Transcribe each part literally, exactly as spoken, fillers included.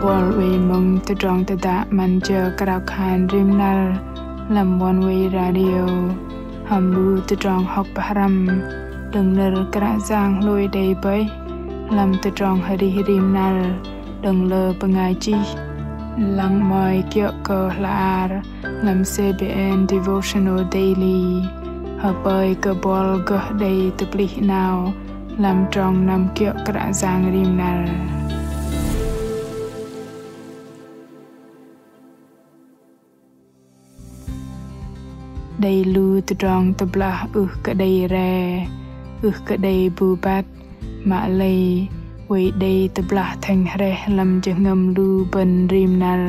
Buăl oei mơ̆ng tơdrong tơdă 'Măn Jơ Krao Khan Rim Năr lăm Oneway Radio hăm lu tơdrong hŏk pơhrăm đơ̆ng nơ̆r Kră Yang hlôi đei bơih lăm tơdrong arih rim năr đơ̆ng lơ bơngai chih. Lăng 'mơ̆i kiơ̆ kơ hla ar lăm C B N Devotional Daily. Hơpơi kơ buăl gơh đei tơplih 'nao lăm trong năm kiơ̆ Kră Yang rim năr. Đei lu tơdrong tơblah ưh kơ đei re, ưh kơ đei bu băt, mă lei oei đei tơblah thĕng hrĕh lăm jơhngơ̆m lu bơ̆n rim năr.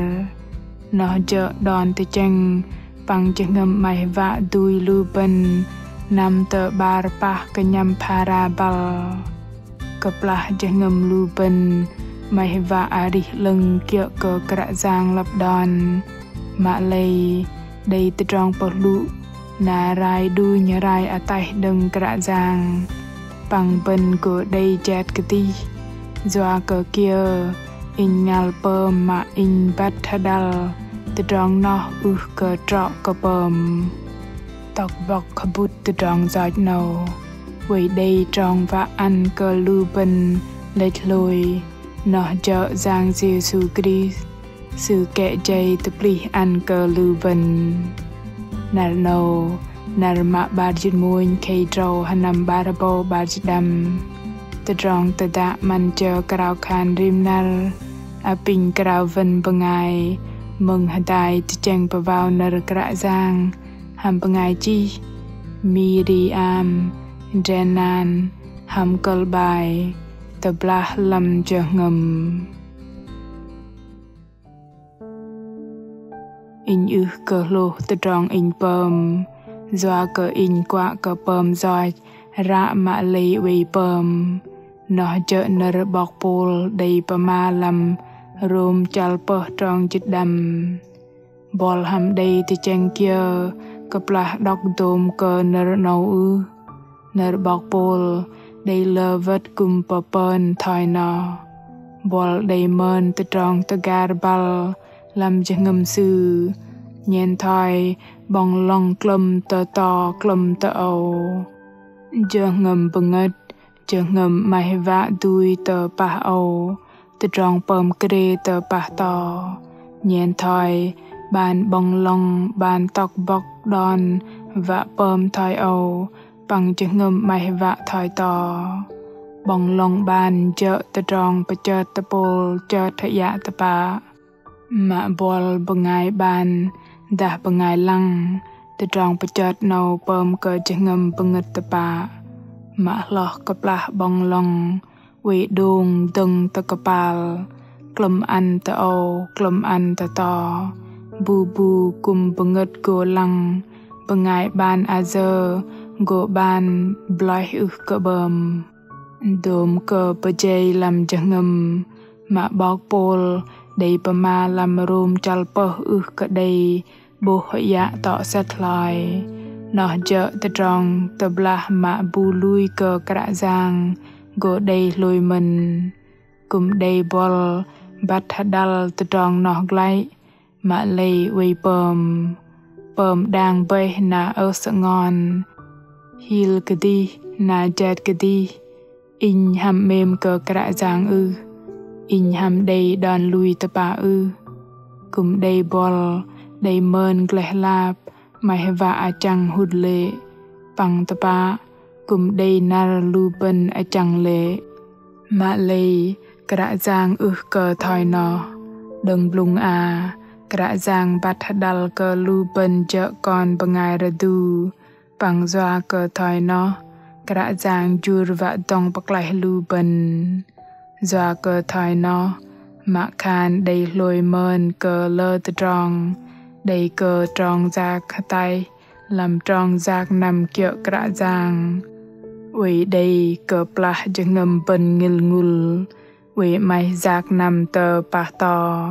Noh jơ̆ đon tơchĕng păng jơhngơ̆m 'maih wă dui lu bơ̆n năm tơ 'bar pah kơnhăm phara băl. Kơplah jơhngơ̆m lu bơ̆n 'maih wă arih 'lơ̆ng kiơ̆ kơ Kră Yang lăp đon, mă lei đei tơdrong pơhlŭ na rai đunh rai ataih đơ̆ng Kră Yang. Păng bơ̆n gô đei jet kơdih. Yua kơ kiơ inh ngăl pơm mă inh băt hơdăl tơdrong noh ưh kơ trŏ kơ pơm. Tŏk bŏk hơbŭt tơdrong yoch 'nâu, oei đei trong wă ăn kơ lu bơ̆n lĕch hlôi, noh jơ̆ Yang Yêsu Krist, Sư kĕ jei tơplih ăn kơ lu bơ̆n. Năr 'nâu, năr mă 'bar jĭt mônh khei drâu hơnăm 'bar rơbâu 'bar jĭt đăm. Tơdrong tơdă 'Măn Jơ Krao Khan Rim Năr apinh krao wơ̆n bơngai mơ̆ng hơdai tơchĕng pơwao nơ̆r Kră Yang hăm bơngai chih Miriam Drenan hăm kơ̆l 'bai Tơblah lăm jơhngơ̆m. Inh ưh kơ hlôh tơdrong inh pơm, yua kơ inh kuă kơ pơm yoch ră mă lei oei pơm. Noh jơ̆ nơ̆r 'bok Pôl đei pơma lăm Rôm chăl pơh trong jĭt đăm. Buăl hăm đei tơchĕng kiơ kơplah đŏk dôm kơ nơ̆r 'nâu ưh? Nơ̆r 'bok Pôl đei lơ wơ̆t kư̆m pơpơ̆n thoi noh. Buăl đei mơn tơdrong tơgar băl lăm jơhngơ̆m sư, nhen thoi 'bŏng lŏng klơ̆m tơ to klơ̆m tơ âu. Jơhngơ̆m bơngơ̆t, jơhngơ̆m 'maih wă dui tơ pah âu, tơdrong pơm krê tơ pah to. Nhen thoi 'ban 'bŏng lŏng 'ban tŏk bŏk đon wă pơm thoi âu, păng jơhngơ̆m 'maih wă thoi to. 'Bŏng lŏng 'ban jơ̆ tơdrong pơchơt tơpôl chơt hơyă tơpă. Mă buăl bơngai 'ban dah bơngai lăng, tơdrong pơchơt 'nâu pơm kơ jơhngơ̆m bơngơ̆t tơpă. Mă hloh kơplah 'bŏng lŏng oei đông dơ̆ng tơ kơpal, klơ̆m ăn tơ âu, klơ̆m ăn tơ to, bu bu kư̆m bơngơ̆t gô lăng, bơngai 'ban ayơ gô 'ban bloih ưh kơ 'bơm. Dôm kơ pơjei lăm jơhngơ̆m, mă 'bok Pôl đei pơma lăm Rôm chăl pơh ưh kơ đei 'bôh hơyă tŏ sĕt hloi. Noh jơ̆ tơdrong tơblah mă bu lui kơ Kră Yang gô đei hlôi mơ̆n. Kư̆m đei buăl băt hơdăl tơdrong noh glăi, mă lei oei pơm. Pơm đang bơih na ơh sơngon. Hil kơdih na jet kơdih. Inh hăm 'mêm kơ Kră Yang ưh? Inh hăm đei đon lui tơpă ưh? Kư̆m đei buăl đei mơn gleh lap, 'maih wă achăng hŭt lê̆. Păng tơpă, kư̆m đei năr lu bơ̆n achăng lê̆. Mă lei Kră Yang ưh kơ thoi noh. Đơ̆ng blŭng a, Kră Yang băt hơdăl kơ lu bơ̆n jơ̆ kon bơngai rơdu. Păng yua kơ thoi noh, Kră Yang jur wă dŏng pơklaih lu bơ̆n. Yua kơ thoi noh, mă khan đei hlôi mơn kơ lơ tơdrong, đei kơ trong yak ataih, lăm trong yak năm kiơ̆ Kră Yang. Oei đei kơplah jơhngơ̆m bơ̆n ngĭl ngŭl, oei 'maih yak năm tơ pah to.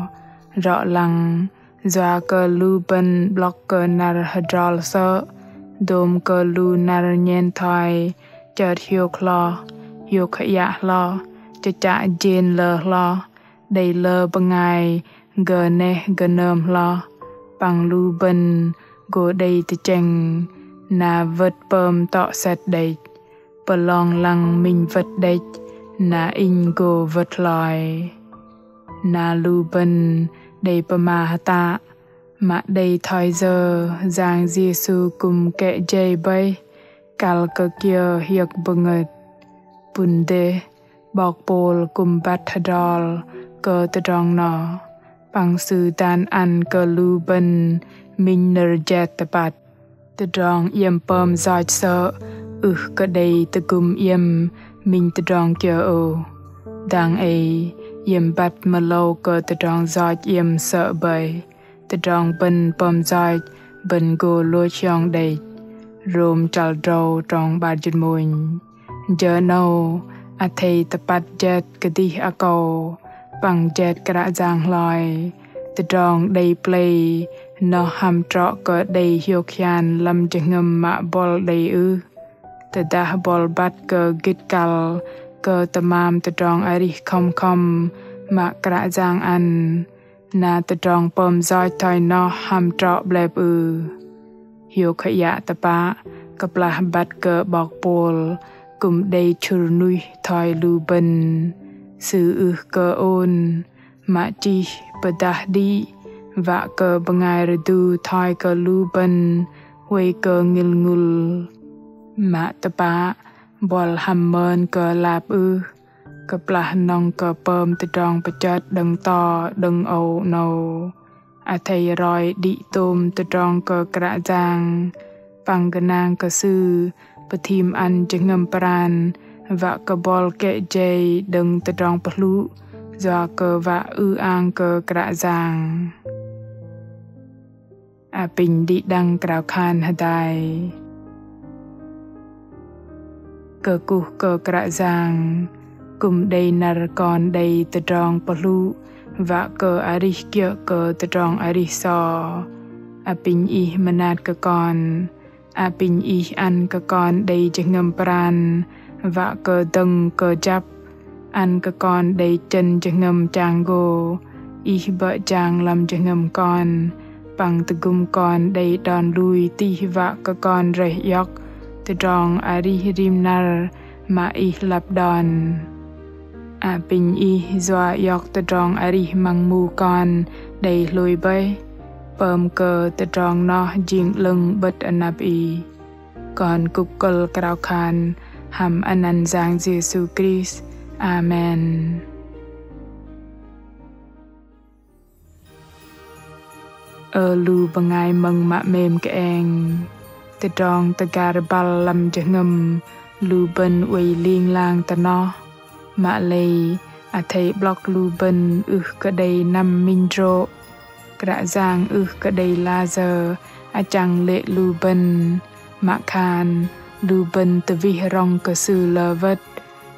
Rŏ lăng, yua kơ lu bơ̆n 'blŏk kơ năr hơdrol sơ̆, dôm kơ lu năr nhen thoi, chơt hiôk hloh, hiôk hơyă hloh, chơchă jên lơ hloh, Đei lơ bơngai gơneh gơnơm hloh, păng lu bơ̆n gô đei tơchĕng na wơ̆t pơm tŏ sĕt đĕch. Pơlong lăng minh wơ̆t đĕch, na inh gô wơ̆t hloi. Na lu bơ̆n đei pơma hơtă, mă đei thoi yơ Yang Yêsu kư̆m kĕ jei bơih, kăl kơ kiơ hiơ̆k bơngơ̆t. Pŭn dêh, 'bok Pôl kư̆m băt hơdrol kơ tơdrong noh, păng sư dan ăn kơ lu bơ̆n minh nơ̆r jet tơpăt. Tơdrong iĕm pơm yoch sơ̆ ưh kơ đei tơgŭm iĕm minh tơdrong kiơ ôh. Dang ei iĕm băt mơlâu kơ tơdrong yoch iĕm sơ̆ bơih. Tơdrong bơ̆n pơm yoch bơ̆n gô lôch hiong đĕch. Rôm chăl drâu trong 'bar jĭt mônh. Jơ 'nâu, athei tơpăt jet kơdih akâu, păng jet Kră Yang hloi. Tơdrong đei plei noh hăm trŏ kơ đei hiôk hian lăm jơhngơ̆m mă buăl đei ưh. Tơdah buăl băt kơ gĭt kăl kơ tơmam tơdrong arih khŏm khŏm mă Kră Yang ăn, na tơdrong pơm yoch thoi noh hăm trŏ 'blep ưh. Hiôk hơiă tơpă, kơplah băt kơ 'bok Pôl kư̆m đei chŭr nuih thoi lu bơ̆n. Sư ưh kơ ôn, mă chih pơdah đĭ, wă kơ bơngai rơdu thoi kơ lu bơ̆n, huay kơ ngĭl ngŭl. Mă tơpă, buăl hăm mơn kơ lap ưh, kơplah nŏng kơ pơm tơdrong pơchơt đơ̆ng to đơ̆ng âu 'nâu. Athei roi đĭ tôm tơdrong kơ Kră Yang, păng gơnang kơ Sư pơthim ăn jơhngơ̆m pran, wă kơ buăl kĕ jei đơ̆ng tơdrong pơhlŭ, yua kơ wă ư-ang kơ Kră Yang. Apinh đĭ đăng krao khan hơdai. Kơkuh kơ Kră Yang, kư̆m đei năr kon đei tơdrong pơhlŭ, wă kơ arih kiơ̆ kơ tơdrong arih so. Apinh Ih mơnat kơ kon, apinh Ih ăn kơ kon đei jơhngơ̆m pran, wă kơ dơ̆ng kơjăp, ăn kơ kon đei chơ̆n jơhngơ̆m chang gô, Ih bơ̆ jang lăm jơhngơ̆m kon, păng tơgŭm kon đei đon lui tih wă kơ kon rơih iŏk tơdrong arih rim năr mă Ih lăp đon. Apinh Ih yua iŏk tơdrong arih măng mu kon đei hlôi bơih, pơm kơ tơdrong noh jing 'lơ̆ng 'bơ̆t anăp Ih. Kon kŭk kơ̆l krao khan hăm anăn Yang Yêsu Krist. Amen. Ơ lu bơngai mơ̆ng mă 'mêm kơeng, tơdrong tơgar băl lăm jơhngơ̆m lu bơ̆n oei ling lang tơ noh. Mă lei athei 'blŏk lu bơ̆n ưh kơ đei năm minh hơdrô̆. Kră Yang ưh kơ đei layơ achăng lê̆ lu bơ̆n, mă khan lu bơ̆n tơwih rŏng kơ Sư lơ wơ̆t,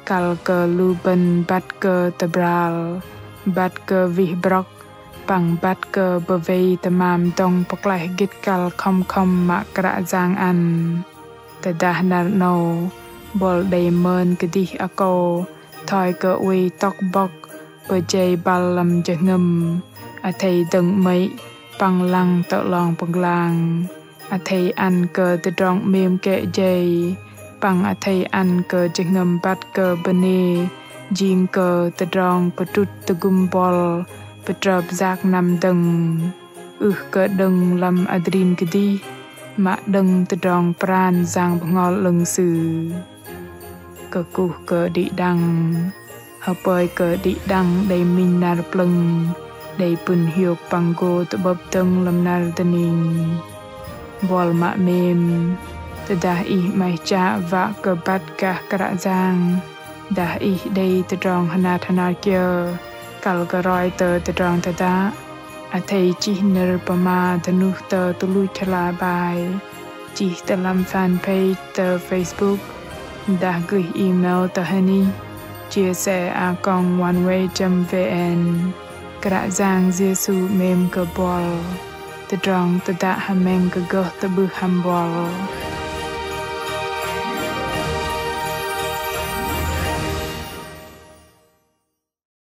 kăl kơ lu bơ̆n băt kơ tơbral, băt kơ wih brŏk, păng băt kơ bơwei tơmam dŏng pơklaih gĭt kăl khŏm khŏm mă Kră Yang ăn. Tơdah năr 'nâu buăl đei mơn kơdih akâu thoi kơ oei tŏk bŏk pơjei băl lăm jơhngơ̆m, athei dơ̆ng 'mơ̆i păng lăng tơ 'long pơglang. Athei ăn kơ tơdrong 'mêm kĕ jei, păng athei ăn kơ jơhngơ̆m băt kơ bơnê jing kơ tơdrong pơdrŭt tơgŭm buăl pơtrơp yak năm dơ̆ng. Ưh kơ đơ̆ng lăm adrin kơdih, mă đơ̆ng tơdrong pran Yang Bơhngol 'Lơ̆ng Sư. Kơkuh kơ đĭ đăng. Hơpơi kơ đĭ đăng đei minh năr plơ̆ng, đei pŭn hiôk păng gô tơ'bơ̆p dơ̆ng lăm năr dơning. Buăl mă 'mêm, tơdah ih 'maih chă wă kơ băt gah Kră Yang, dah ih đei tơdrong hơnat hơnar kiơ kăl kơ roi tơ tơdrong tơdă, athei chih nơ̆r pơma dơnuh tơ tơluch hla bơar, chih tơ lăm fanpage tơ Facebook, dah gơih email tơ hơnih chia sẻ a còng oneway chấm vn. Kră Yang Yêsu 'mêm kơ buăl. Tơdrong tơdă hơmĕng kơ gơh tơ'bưh hăm buăl.